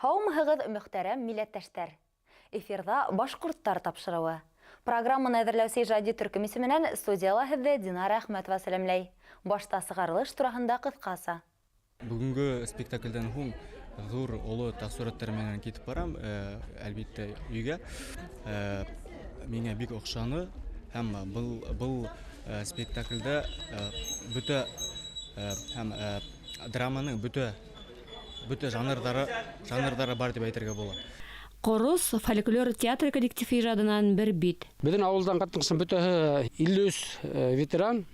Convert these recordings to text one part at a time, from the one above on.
Һаумыһығыҙ, мөхтәрәм милләттәштәр! Эфирҙа «Башҡорттар» тапшырыуы. Программаны әҙерләүсе ижади төркөм исеменән студияла һеҙҙе Динара Әхмәтова сәләмләй. Башта сығарылыш тураһында ҡыҫҡаса. Бөгөнгө спектаклдән һуң ҙур оло тәьҫораттар менән китеп барам, әлбиттә, өйгә. Миңә бик оҡшаны, һәм был спектаклдә бөтә һәм драманың бөтә жанрҙары бар тип әйтергә була. Ҡорос фольклор театр коллективы ижадынан бер бит. Беҙҙең ауылдан ҡатнашҡан бөтәһе 53 ветеран.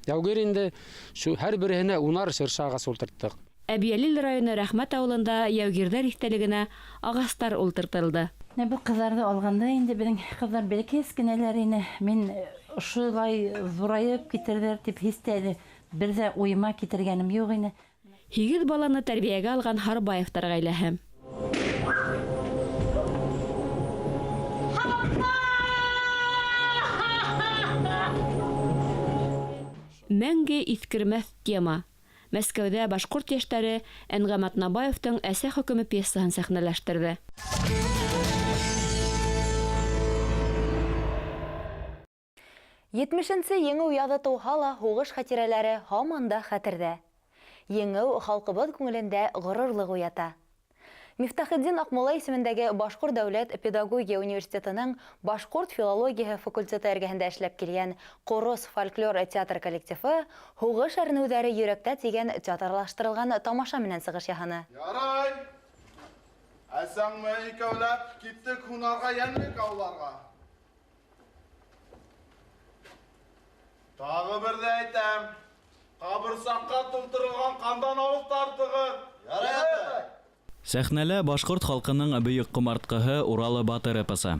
Яугир инде, шу һәр береһенә унар шыршы ағасы ултырттыҡ. Әбйәлил районы Рәхмәт ауылында яугирҙәр иҫтәлегенә ағастар ултыртылды. Был ҡыҙҙарҙы алғанда инде беҙҙең ҡыҙҙар бәләкәс кенәләр ине. Мин ошолай ҙурайып китерҙәр тип һис тә әле бер ҙә уйыма китергәнем юҡ ине. 8 баланы тәрбиәгә алған Һарбаевтар ғаиләһе. Мәңге иҫкермәҫ тема. Мәскәүҙә башҡорт йәштәре Әнғәм Атнабаевтың «Әсә хөкөмө» пьесаһын сәхнәләштерҙе. Етмешенсе еңеү яҙы тыуһа ла һуғыш хәтирәләре һаман да хәтерҙә. Еңеү халҡыбыҙ күңелендә ғорурлыҡ уята. Мифтахетдин Аҡмулла исемендәге Башҡорт дәүләт педагогия университетының башҡорт филологияһы факультеты эргәһендә эшләп килгән Ҡорос фольклор театр коллективы «Һуғыш әрнеүҙәре йөрәктә» тигән театрлаштырылған тамаша менән сығыш яһаны. Ярай, әсәң менән икәүләп киттек һунарға, йәнлек ауларға. Тағы бер ҙә әйтәм, ҡабырсаҡҡа тултырылған ҡандан ауыҙ тартығыҙ. Ярай, атай. Сәхнәлә башҡорт халҡының бөйөк ҡомартҡыһы Уралы батыр эпосы.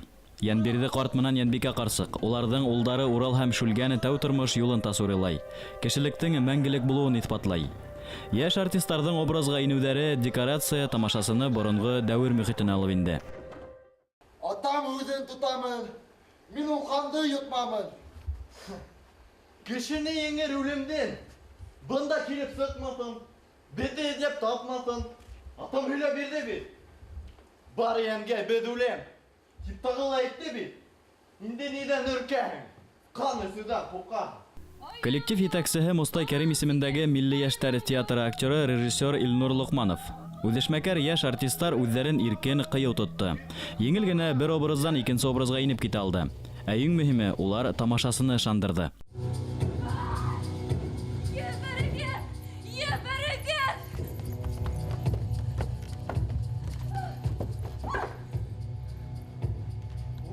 Йәнбирҙе ҡарт менән Йәнбикә ҡарсыҡ, уларҙың улдары Урал һәм Шүлгән тәү тормош юлын тасурлай, кешелектең мәңгелек булыуын иҫбатлай. Йәш артистарҙың образға инеүҙәре декорация тамашасыны боронғо дәүер мөхитенә алып инде. Атам үҙен тотамын, мин ул ҡанды йотмамын. Кешене еңер үлемдән, бында килеп сыҡмаҫын, беҙҙе эҙләп тапмаҫын. Атам һөйләп бирҙе бит. Бар йәнгә беҙ үләм, тип тағы ла әйтте бит. Инде ниҙән өркәһең? Ҡан эсеүҙән ҡурҡаһың. Коллектив етәксеһе Мостай Кәрим исемендәге Милли йәштәр театры актеры, режиссер Илнур Лоҡманов. Үҙешмәкәр йәш артистар үҙҙәрен иркен, ҡыйыу тотто. Еңел генә бер образдан икенсе образға инеп китә алды. Ә иң мөһиме, улар тамашасыны ышандырҙы.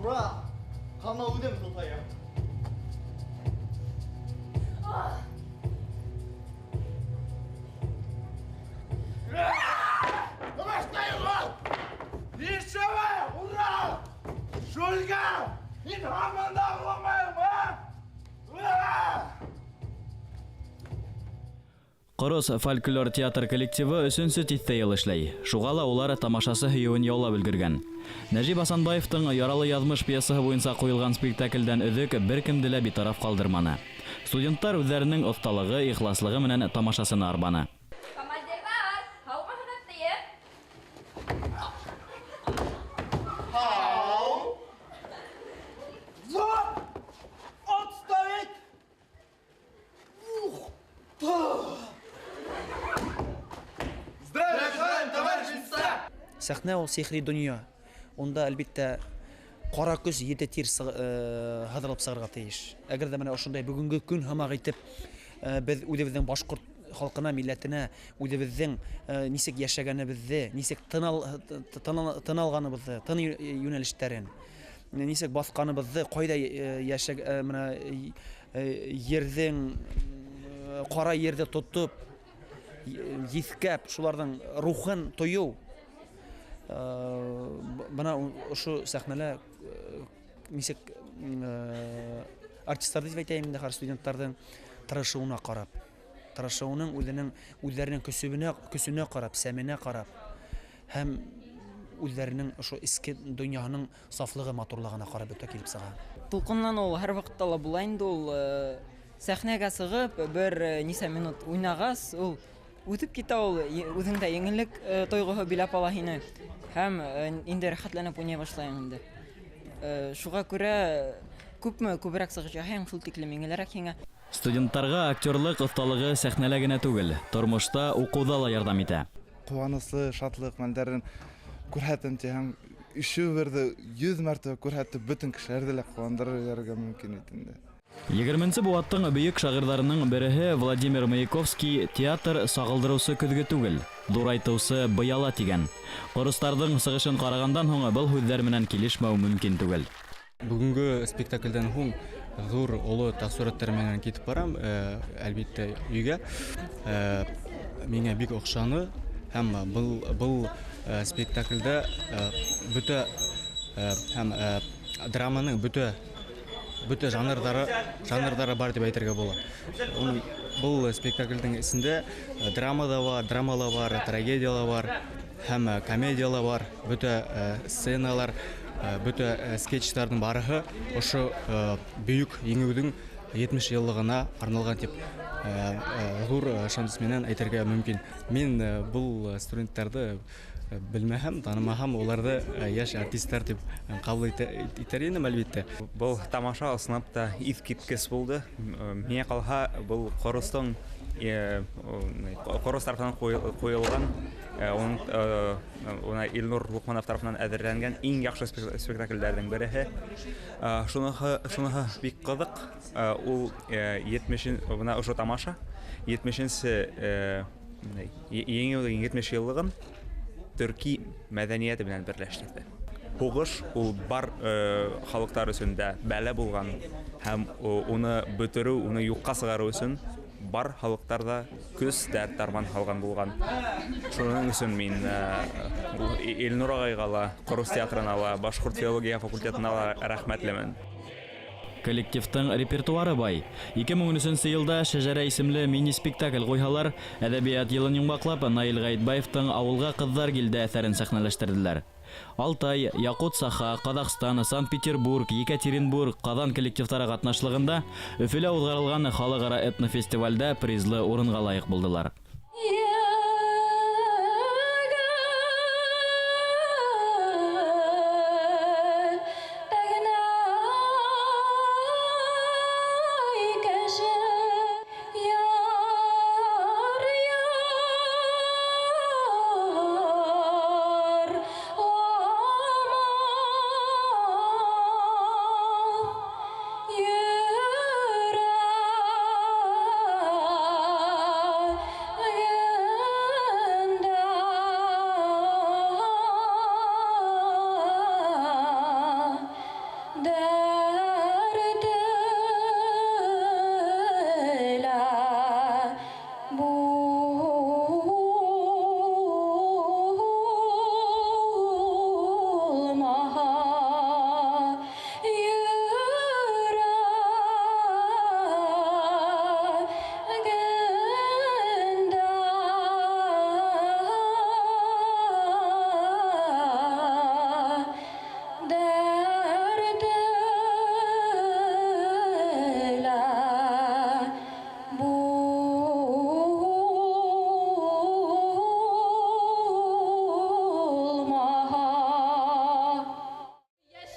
Ура! Ҡана үҙем тотайым. Ура! Шүлгән! Мин һаман да аңламайым, а? Ура! Ҡорос фольклор театр коллективы өсөнсө тиҫтә йыл эшләй. Шуға ла улар тамашасы һөйөүен яулап өлгөргән. Нәжип Асанбаевтың «Яралы яҙмыш» пьесаһы буйынса ҡуйылған спектаклдән өҙөк бер кемде лә битараф ҡалдырманы. Студенттар үҙҙәренең оҫталығы, ихласлығы менән тамашасыны арбаны. Командирҙар, һаумыһығыҙ тиеп. Һау. Вот! Отставить! Ух! Здравия желаем, товарищ офицер! Сәхнә ул сихри донъя. Унда, әлбиттә, ҡара көс ете тир һыҙырылып сығырға тейеш. Әгәр ҙә менә ошондай бөгөнгө көн һымаҡ итеп, беҙ үҙебеҙҙең башҡорт халҡына, милләтенә, үҙебеҙҙең нисек йәшәгәнебеҙҙе, нисек тын алғаныбыҙҙы, тын йүнәлештәрен, нисек баҫҡаныбыҙҙы, ҡайҙа йәшәг-, менә ерҙең, ҡара ерҙе тотоп, еҫкәп, шуларҙың рухын тойоу. Бына ошо сәхнәлә нисек артистарҙы тип әйтәйем инде, хәҙер студенттарҙың тырышыуына ҡарап, тырышыуының үҙҙәренең көсөнә ҡарап, сәменә ҡарап һәм үҙҙәренең ошо эске донъяһының сафлығы, матурлығына ҡарап бөтә килеп сыға. Тулҡынланыу һәр ваҡытта ла була инде ул, сәхнәгә сығып, бер нисә минут уйнағас, ул үтеп китә, ул үҙеңдә еңеллек тойғоһо биләп ала һине. Һәм инде рәхәтләнеп уйнай башлайһың инде. Шуға күрә күпме күберәк сығыш яһайһың, шул тиклем еңелерәк һиңә. Студенттарға актерлыҡ оҫталығы сәхнәлә генә түгел, тормошта, уҡыуҙа ла ярҙам итә. Ҡыуаныслы, шатлыҡ мәлдәрен күрһәтәм тиһәң, ишеү берҙе 100 мәртәбә күрһәтеп, бөтөн кешеләрҙе лә ҡыуандырыр ебәрергә мөмкин бит инде. Егерменсе быуаттың бөйөк шағирҙарының береһе Владимир Маяковский театр сағылдырыусы көҙгө түгел, ҙурайтыусы быяла тигән. Ҡоростарҙың сығышын ҡарағандан һуң был һүҙҙәр менән килешмәү мөмкин түгел. Бөгөнгө спектаклдән һуң ҙур оло тәьҫораттар менән китеп барам, әлбиттә, өйгә. Миңә бик оҡшаны һәм был спектаклдә бөтә һәм драманың бөтә жанрҙары бар тип әйтергә була. Был спектаклдең эсендә драма да бар, драма ла бар, трагедия ла бар һәм комедия ла бар. Бөтә сценалар, бөтә скетчтарҙың барыһы ошо бөйөк еңеүҙең 70 йыллығына арналған тип ҙур ышаныс менән әйтергә мөмкин. Мин был студенттарҙы белмәһәм, танымаһам, уларҙы йәш артисттар тип ҡабул итер инем, әлбиттә. Был тамаша ысынлап та иҫ киткес булды. Миңә ҡалһа, был Ҡорос тарафынан ҡуйылған, уны Илнур Лоҡманов тарафынан әҙерләнгән иң яҡшы спектаклдәрҙең береһе. Шуныһы бик ҡыҙыҡ. Ул бына ошо тамаша етмешенсе, еңеүҙең 70 йыллығын төрки мәҙәниәте менән берләштерҙе. Һуғыш ул бар халыҡтар өсөн дә бәлә булған һәм уны бөтөрөү, уны юҡҡа сығарыу өсөн бар халыҡтар ҙа көс, дәрт, дарман һалған булған. Шуның өсөн мин Илнур ағайға ла, Ҡорос театрына ла, Башҡорт филология факультетына ла рәхмәтлемен. Коллективтың репертуары бай. Ике мең ун өсөнсө йылда Шәжәрә исемле мини-спектакль ҡуйһалар, әҙәбиәт йылын йомғаҡлап, Наил Ғәйетбаевтың Ауылға ҡыҙҙар килде әҫәрен сәхнәләштерҙеләр. Алтай, Яҡут Саха, Ҡаҙағстан, Санкт-Петербург, Екатеринбург, Ҡаҙан коллективтары ҡатнашлығында Өфөлә уҙғарылған халыҡ-ара этнофестивалдә призлы урынға лайыҡ булдылар.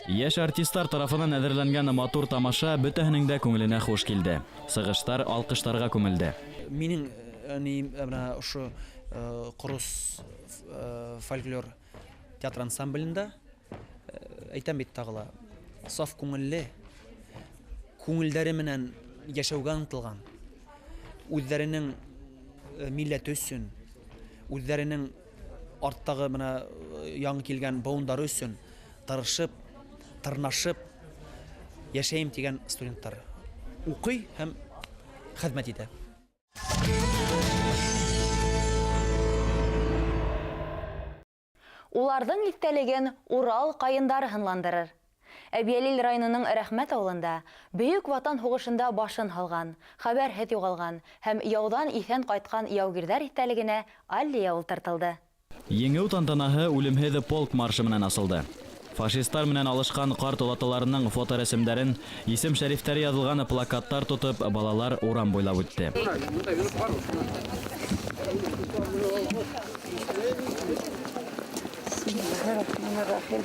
Йәш артисттар тарафынан әҙерләнгән матур тамаша бөтәһенең дә күңеленә хуш килде. Сығыштар алҡыштарға күмелде. Минең бына ошо Ҡорос фольклор театр ансамблендә, әйтәм бит тағы ла, саф күңелле, күңелдәре менән йәшәүгә ынтылған, үҙҙәренең милләте өсөн, үҙҙәренең арттағы бына яңы килгән быуындары өсөн тырышып, тырнашып йәшәйем тигән студенттар уҡый һәм хеҙмәт итә. Уларҙың иҫтәлеген Урал ҡайындары һынландырыр. Әбйәлил районының Рәхмәт ауылында Бөйөк Ватан һуғышында башын һалған, хәбәрһеҙ юғалған һәм яуҙан иҫән ҡайтҡан яугирҙәр иҫтәлегенә аллея ултыртылды. Еңеү тантанаһы үлемһеҙ полк маршы менән асылды. Фашисттар менән алышҡан ҡарт олаталарының фоторәсемдәрен, исем шәрифтәре яҙылған плакаттар тотоп, балалар урам буйлап үтте. Бисмиллахир-рахманир-рахим.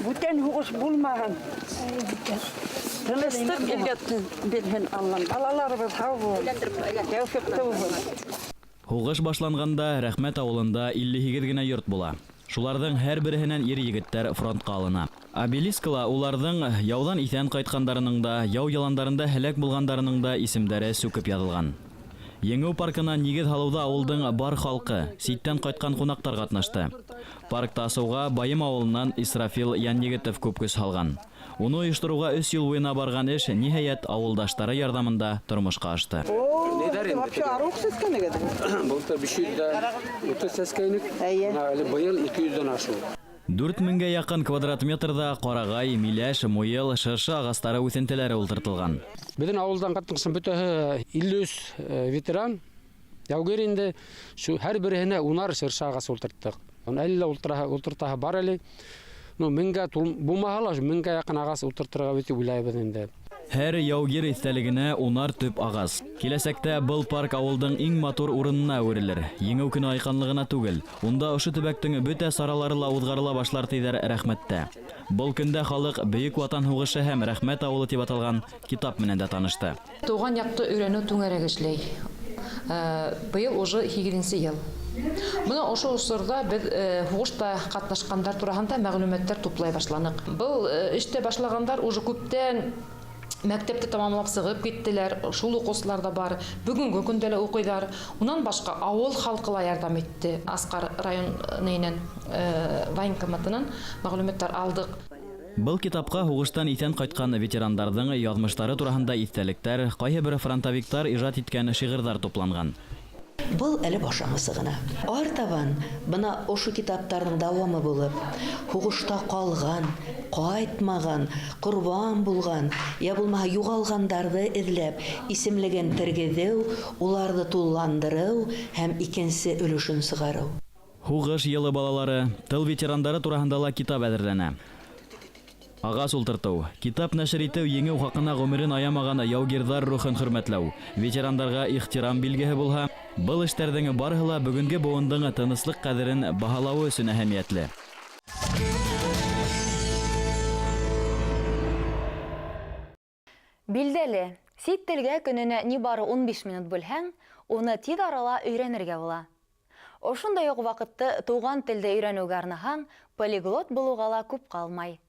Бүтән һуғыш булмаһын. Тыныслыҡ илгә бирһен Аллам. Балаларыбыҙ һау булһын. Тәүфиҡлы булһын. Һуғыш башланғанда Рәхмәт ауылында 58 генә йорт була. Шуларҙың һәр береһенән ир-егеттәр фронтҡа алына. Обелискыла уларҙың яуҙан иҫән ҡайтҡандарының да, яу яландарында һәләк булғандарының да исемдәре сүкеп яҙылған. Еңеү паркына нигеҙ һалыуҙа ауылдың бар халҡы, ситтән ҡайтҡан ҡунаҡтар ҡатнашты. Паркты асыуға Байым ауылынан Исрафил Янъегетов күп көс һалған. Уны ойоштороуға 3 йыл буйына барған эш ниһайәт ауылдаштары ярҙамында тормошҡа ашты. Вообще арыу сәскәнегеҙ? Былтыр 530 сәскәйнек. Әле быйыл 200-дән ашыу. 4000-гә яҡын квадрат метрҙа ҡарағай, миләш, муйыл, шыршы ағастары үҫентеләре ултыртылған. Беҙҙең ауылдан ҡатнашҡан бөтәһе 53 ветеран. Яугир инде шу һәр береһенә унар шыршы ағасы ултырттыҡ. Әле лә ултыртаһы бар әле. Ну, меңгә булмаһа ла, меңгә яҡын ағас ултыртырға бит уйлайбыҙ инде. Һәр яугир иҫтәлегенә унар төп ағас. Киләсәктә был парк ауылдың иң матур урынына әүерелер. Еңеү көнө айҡанлығына түгел, унда ошо төбәктең бөтә саралары ла уҙғарыла башлар тиҙәр Рәхмәттә. Был көндә халыҡ Бөйөк Ватан һуғышы һәм Рәхмәт ауылы тип аталған китап менән дә танышты. Тыуған яҡты өйрәнеү түңәрәге эшләй. Быйыл уже 8-нсе йыл. Бына ошо осорҙа беҙ һуғышта ҡатнашҡандар тураһында мәғлүмәттәр туплай башланыҡ. Был эштә башлағандар уже күптән мәктәпте тамамлап сығып киттеләр, шул уҡыусылар ҙа бар, бөгөнгө көндә лә уҡыйҙар. Унан башҡа ауыл халҡы ла ярҙам итте. Асҡар районынан, военкоматынан мәғлүмәттәр алдыҡ. Был китапҡа һуғыштан иҫән ҡайтҡан ветерандарҙың яҙмыштары тураһында иҫтәлектәр, ҡайһы бер фронтовиктар ижад иткән шиғырҙар тупланған. Был әле башланғысы ғына. Артабан бына ошо китаптарҙың дауамы булып, һуғышта ҡалған, ҡайтмаған, ҡорбан булған, я булмаһа юғалғандарҙы эҙләп, исемлеген тергеҙеү, уларҙы тулыландырыу һәм икенсе өлөшөн сығарыу. Һуғыш йылы балалары, тыл ветерандары тураһында ла китап әҙерләнә. Ағас ултыртыу, китап нәшер итеү еңеү хаҡына ғүмерен аямаған яугирҙар рухын хөрмәтләү, ветерандарға ихтирам билгеһе булһа, был эштәрҙең барыһы ла бөгөнгө быуындың тыныслыҡ ҡәҙерен баһалауы өсөн әһәмиәтле. Билдәле, сит телгә көнөнә ни бары 15 минут бүлһәң, уны тиҙ арала өйрәнергә була. Ошондай уҡ ваҡытты туған телде өйрәнеүгә арнаһаң, полиглот булыуға ла күп ҡалмай.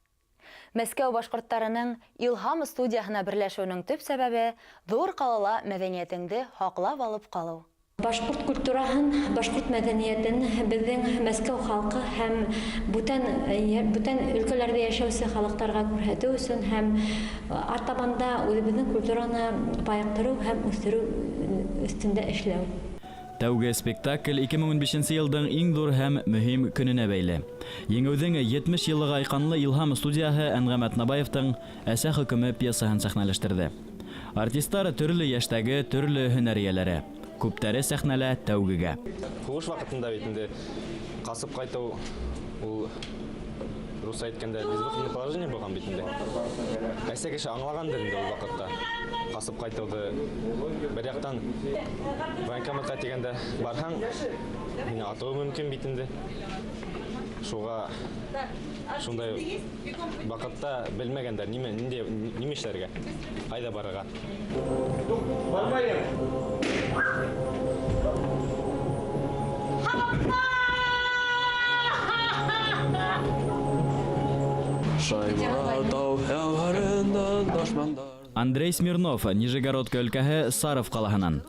Мәскәү башҡорттарының Илһам студияһына берләшеүенең төп сәбәбе ҙур ҡалала мәҙәниәтеңде һаҡлап алып ҡалыу. Башҡорт культураһын, башҡорт мәҙәниәтен беҙҙең Мәскәү халҡы һәм бүтән өлкәләрҙә йәшәүсе халыҡтарға күрһәтеү өсөн һәм артабанда үҙебеҙҙең культураны байыҡтырыу һәм үҫтереү өҫтөндә эшләү. Тәүге спектакль 2015 йылдың иң ҙур һәм мөһим көнөнә бәйле. Еңеүҙең 70 йыллығы айҡанлы Илһам студияһы Әнғәм Атнабаевтың Әсә хөкөмө пьесаһын сәхнәләштерҙе. Артистар төрлө йәштәге, төрлө һөнәр эйәләре. Күптәре сәхнәлә тәүгегә. Һуғыш ваҡытында бит инде ҡасып ҡайтыу ул рус әйткәндә безвыходное положение булған бит инде. Әсә кеше аңлағандыр инде ул ваҡытта. Ҡасып ҡайтыуҙы бер яҡтан военкоматҡа тигәндә барһаң, һине атыуы мөмкин бит инде. Шуға шундай ваҡытта белмәгәндәр нимә эшләргә, ҡайҙа барырға. Бармайым. Андрей Смирнов, Нижегородка өлкәһе Саров ҡалаһынан.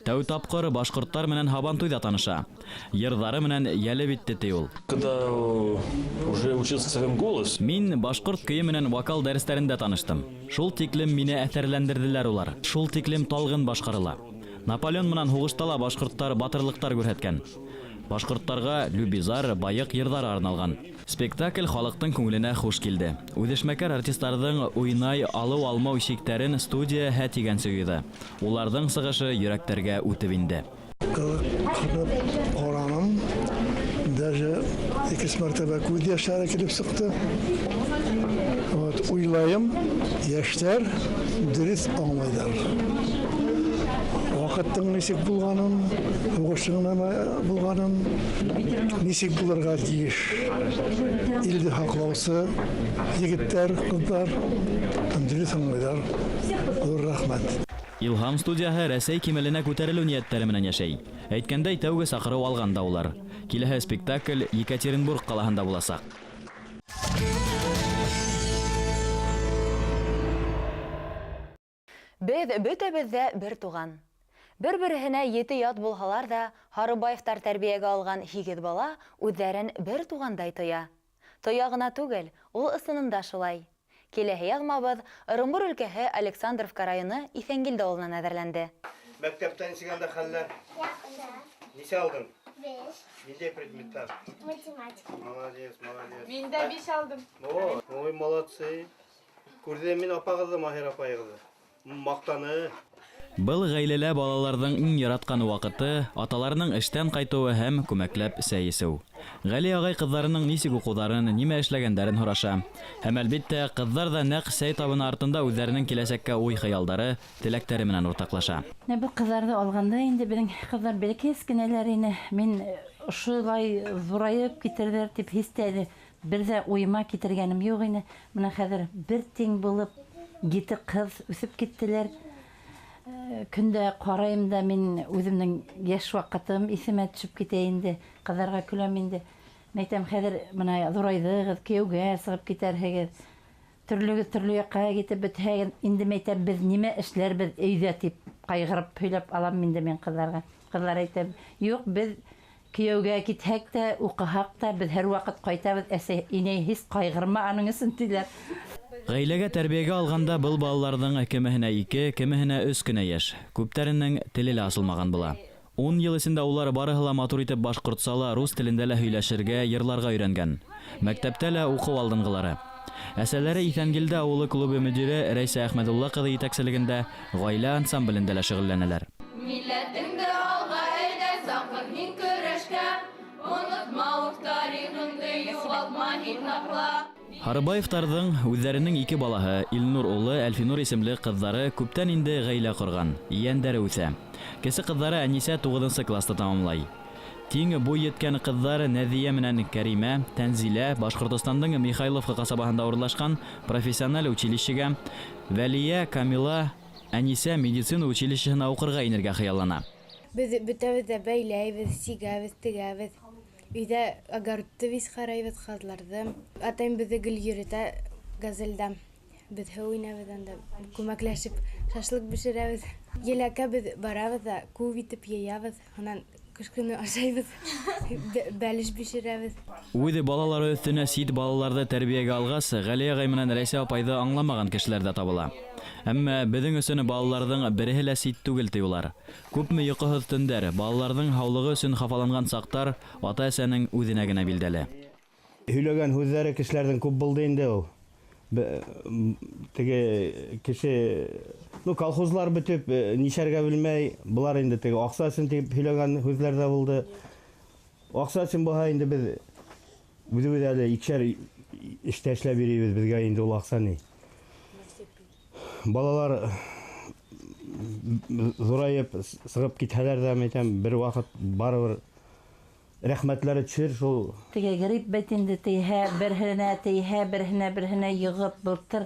Тәү тапҡыр башҡорттар менән һабантуйҙа таныша. Йырҙары менән йәлеп итте ти ул. Когда уже учился своим голос. Мин башҡорт көйө менән вокал дәрестәрендә таныштым. Шул тиклем мине әҫәрләндерҙеләр улар. Шул тиклем талғын башҡарыла. Наполеон менән һуғышта ла башҡорттар батырлыҡтар күрһәткән. Башҡорттарға Любизар, Байыҡ йырҙары арналған. Спектакль халыҡтың күңеленә хуш килде. Үҙешмәкәр артистарҙың уйнай алыу-алмау шиктәрен студия һә тигәнсе уйҙы. Уларҙың сығышы йөрәктәргә үтеп инде. Ҡыҙып ҡараным, даже ике мәртәбә күҙ йәштәре килеп сыҡты. Вот, уйлайым, йәштәр дөрөҫ аңлайҙар. Ваҡыттың нисек булғанын, һуғыштың нәмә булғанын, нисек булырға тейеш. Илде һаҡлаусы егеттәр, ҡыҙҙар дөрөҫ аңлайҙар. Ҙур рәхмәт. Илһам студияһы Рәсәй кимәленә күтәрелеү ниәттәре менән йәшәй. Әйткәндәй, тәүге саҡырыу алған да улар. Киләһе спектакль Екатеринбург ҡалаһында буласаҡ. Беҙ бөтәбеҙ ҙә бер туған. Бер-береһенә 7 ят булһалар ҙа, Һарыбаевтар тәрбиәгә алған 8 бала үҙҙәрен бер туғандай тоя. Тоя ғына түгел, ул ысынында шулай. Киләһе яҙмабыҙ Ырымбур өлкәһе Александровка районы Иҫәнгилде ауылынан әҙерләнде. Мәктәптә нисек анда хәлләр? Яҡшы. Нисә алдың? 5. Ниндәй предметтар? Математика. Молодец, молодец. Мин дә 5 алдым. О, ой, молодцы. Күрҙем мин апағыҙҙы, Маһир апайығыҙҙы. Маҡтаны. Был ғаиләлә балаларҙың иң яратҡан ваҡыты аталарының эштән ҡайтыуы һәм күмәкләп сәй эсеү. Ғәли ағай ҡыҙҙарының нисек уҡыуҙарын, нимә эшләгәндәрен һораша. Һәм әлбиттә, ҡыҙҙар ҙа нәҡ сәй табыны артында үҙҙәренең киләсәккә уй-хыялдары, теләктәре менән уртаҡлаша. Был ҡыҙҙарҙы алғанда инде беҙҙең ҡыҙҙар бәләкәс кенәләр ине. Мин ошолай ҙурайып китерҙәр тип һис тә әле бер ҙә уйыма китергәнем юҡ ине. Бына хәҙер бер тиң булып 7 ҡыҙ үҫеп киттеләр. Көндә ҡарайым да мин үҙемдең йәш ваҡытым иҫемә төшөп китә инде. Ҡыҙҙарға көләм инде. Мин әйтәм, хәҙер бына ҙурайҙығыҙ, кейәүгә сығып китәрһегеҙ. Төрлөгөҙ төрлө яҡҡа китеп бөтһәгеҙ, инде мин әйтәм, беҙ нимә эшләрбеҙ өйҙә тип ҡайғырып һөйләп алам инде мин ҡыҙҙарға. Ҡыҙҙар әйтә, юҡ, беҙ кейәүгә китһәк тә, уҡыһаҡ та, беҙ һәр ваҡыт ҡайтабыҙ, әсәй, инәй, һис ҡайғырма аның өсөн тиләр. Ғаиләгә тәрбиәгә алғанда был балаларҙың кемеһенә 2, кемеһенә 3 кенә йәш. Күптәренең теле лә асылмаған була. 10 йыл эсендә улар барыһы ла матур итеп башҡортса ла, рус телендә лә һөйләшергә, йырларға өйрәнгән. Мәктәптә лә уҡыу алдынғылары. Әсәләре Иҫәнгилде ауылы клубы мөдире Рәйсә Әхмәдулла ҡыҙы етәкселегендә ғаилә ансамблендә лә шөғөлләнәләр. Милләтеңде алға әйҙә, саҡыр һин көрәшкә, онотма үҙ тарихыңды, юғалтма һин һаҡла. Һарыбаевтарҙың үҙҙәренең 2 балаһы Илнур улы, Әлфинур исемле ҡыҙҙары күптән инде ғаилә ҡорған, ейәндәре үҫә. Кесе ҡыҙҙары Әнисә 9-нсы класты тамамлай. Тиң буй еткән ҡыҙҙар Нәҙиә менән Кәримә, Тәнзилә Башҡортостандың Михайловка ҡасабаһында урынлашҡан профессиональ училищеға, Вәлиә, Камила, Әнисә медицина училищеһына уҡырға инергә хыяллана. Беҙ бөтәбеҙ ҙә бәйләйбеҙ, сигәбеҙ, тегәбеҙ. Өйҙә огородты беҙ ҡарайбыҙ, ҡаҙларҙы. Атайым беҙҙе гел йөрөтә газелдә. Беҙ һыу инәбеҙ анда, күмәкләшеп шашлык бешерәбеҙ. Еләккә беҙ барабыҙ ҙа күп итеп йыябыҙ, унан ҡыш көнө ашайбыҙ, бәлеш бешерәбеҙ. Үҙе балалары өҫтөнә сит балаларҙы тәрбиәгә алғас, Ғәли ағай менән Рәйсә апайҙы аңламаған кешеләр ҙә табыла. Әммә беҙҙең өсөн балаларҙың береһе лә сит түгел ти улар. Күпме йоҡоһоҙ төндәр, балаларҙың һаулығы өсөн хафаланған саҡтар ата-әсәнең үҙенә генә билдәле. Һөйләгән һүҙҙәре кешеләрҙең күп булды инде ул. Теге кеше, ну, колхозлар бөтөп, нишәргә белмәй, былар инде теге аҡса өсөн тип һөйләгән һүҙҙәр ҙә булды. Аҡса өсөн булһа инде беҙ үҙебеҙ әле икешәр эштә эшләп йөрөйбөҙ, беҙгә инде ул аҡса ни. Балалар ҙурайып сығып китһәләр ҙә, мин әйтәм, бер ваҡыт барыбер рәхмәтләре төшөр шул. Теге грипп бит инде тейһә, берһенә тейһә, берһенә берһенә йоғоп, былтыр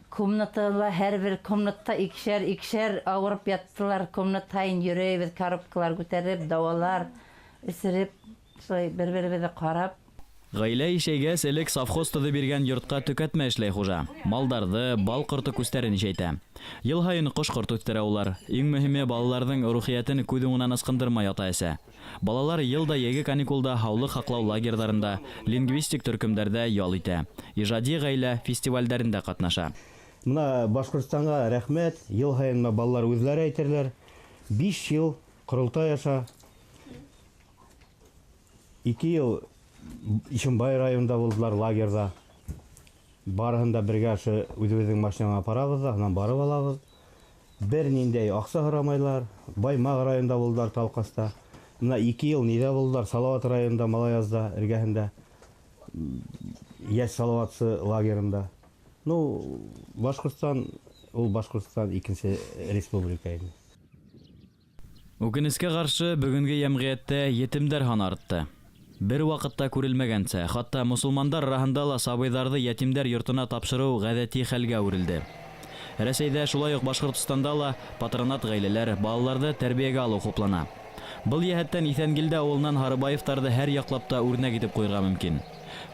комнатала һәр бер комнатта икешәр ауырып яттылар, комнат һайын йөрөйбөҙ, коробкалар күтәреп, дауалар эсереп, шулай бер-беребеҙҙе ҡарап. Ғаилә ишәйгәс, элек совхоз төҙөп биргән йортҡа төкәтмә эшләй хужа. Малдарҙы, бал ҡорто күстәрен ишәйтә. Йыл һайын ҡош-ҡорт үҫтерә улар. Иң мөһиме балаларҙың рухиәтен күҙ уңынан ысҡындырмай ата-әсә. Балалар йыл да йәйге каникулда һаулыҡ һаҡлау лагерҙарында, лингвистик төркөмдәрҙә ял итә. Ижади ғаилә фестивалдәрендә ҡатнаша. Бына Башҡортостанға рәхмәт, йыл һайын бына балалар үҙҙәре әйтерҙәр. 5 йыл ҡоролтай аша, 2 йыл Ишембай районында булдылар лагерҙа. Барыһын да бергә ошо үҙебеҙҙең машинала апарабыҙ ҙа, һунан барып алабыҙ. Бер ниндәй аҡса һорамайлар. Баймаҡ районында булдылар Талҡаста. Бына 2 йыл ниҙә булдылар? Салауат районында, Малаязда, эргәһендә. Йәш Салауатсы лагерында. Ну, Башҡортостан, ул Башҡортостан икенсе республика инде. Үкенескә ҡаршы, бөгөнгө йәмғиәттә етемдәр һаны артты. Бер ваҡытта күрелмәгәнсә, хатта мосолмандар араһында ла сабыйҙарҙы ятимдәр йортона тапшырыу ғәҙәти хәлгә әүерелде. Рәсәйҙә, шулай уҡ Башҡортостанда ла патронат ғаиләләр, балаларҙы тәрбиәгә алыу хуплана. Был йәһәттән Иҫәнгилде ауылынан Һарыбаевтарҙы һәр яҡлап та үрнәк итеп ҡуйырға мөмкин.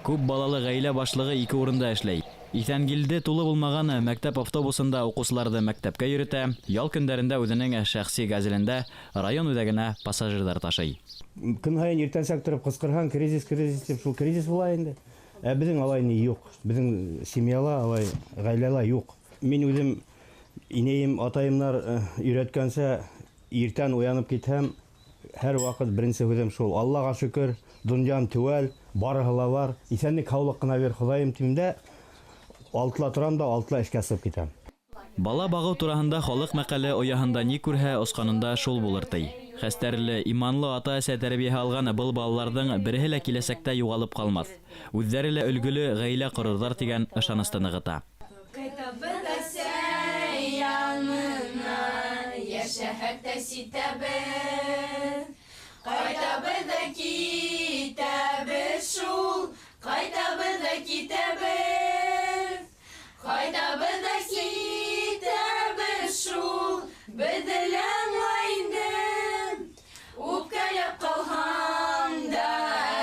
Күп балалы ғаилә башлығы ике урында эшләй. Иҫәнгилде тулы булмаған мәктәп автобусында уҡыусыларҙы мәктәпкә йөрөтә, ял көндәрендә үҙенең шәхси газелендә район үҙәгенә пассажирҙар ташый. Көн һайын иртәнсәк тороп ҡысҡырһаң, кризис, кризис тип, шул кризис була инде. Ә беҙҙең алай ни юҡ. Беҙҙең семьяла алай, ғаиләлә юҡ. Мин үҙем инәйем, атайымдар өйрәткәнсә, иртән уянып китһәм, һәр ваҡыт беренсе һүҙем шул: Аллаға шөкөр, донъям теүәл, барыһы ла бар. Иҫәнлек, һаулыҡ ҡына бир, Хоҙайым, тим дә, алтыла торам да, алтыла эшкә сығып китәм. Бала бағыу тураһында халыҡ мәҡәле ояһында ни күрһә, осҡанында шул булыр ти. Хәстәрле, иманлы ата-әсә тәрбиәһе алған был балаларҙың береһе лә киләсәктә юғалып ҡалмаҫ. Үҙҙәре лә өлгөлө ғаилә ҡорорҙар тигән ышанысты нығыта. Ҡайтабыҙ әсәй янына, йәшәһәк тә ситәбеҙ. Ҡайтабыҙ ҙа китәбеҙ шул, ҡайтабыҙ ҙа китәбеҙ. Ҡайтабыҙ ҙа китәбеҙ шул, беҙҙе лә аңла инде. Үпкәләп ҡалһам да,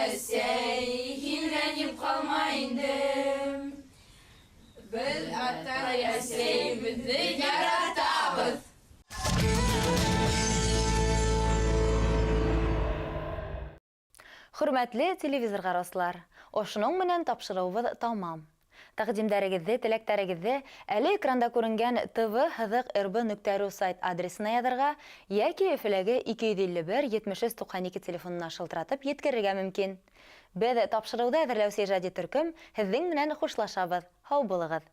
әсәй, һин рәнйеп ҡалма инде. Беҙ атай, әсәй, беҙҙе яратабыҙ. Хөрмәтле телевизор ҡараусылар, ошоноң менән тапшырыуыбыҙ тамам. Тәҡдимдәрегеҙҙе, теләктәрегеҙҙе әле экранда күренгән tv һыҙыҡ rb нөктә ru сайт адресына яҙырға йәки Өфөләге 251 73 92 телефонына шылтыратып еткерергә мөмкин. Беҙ тапшырыуҙы әҙерләүсе ижади төркөм һеҙҙең менән хушлашабыҙ. Һау булығыҙ.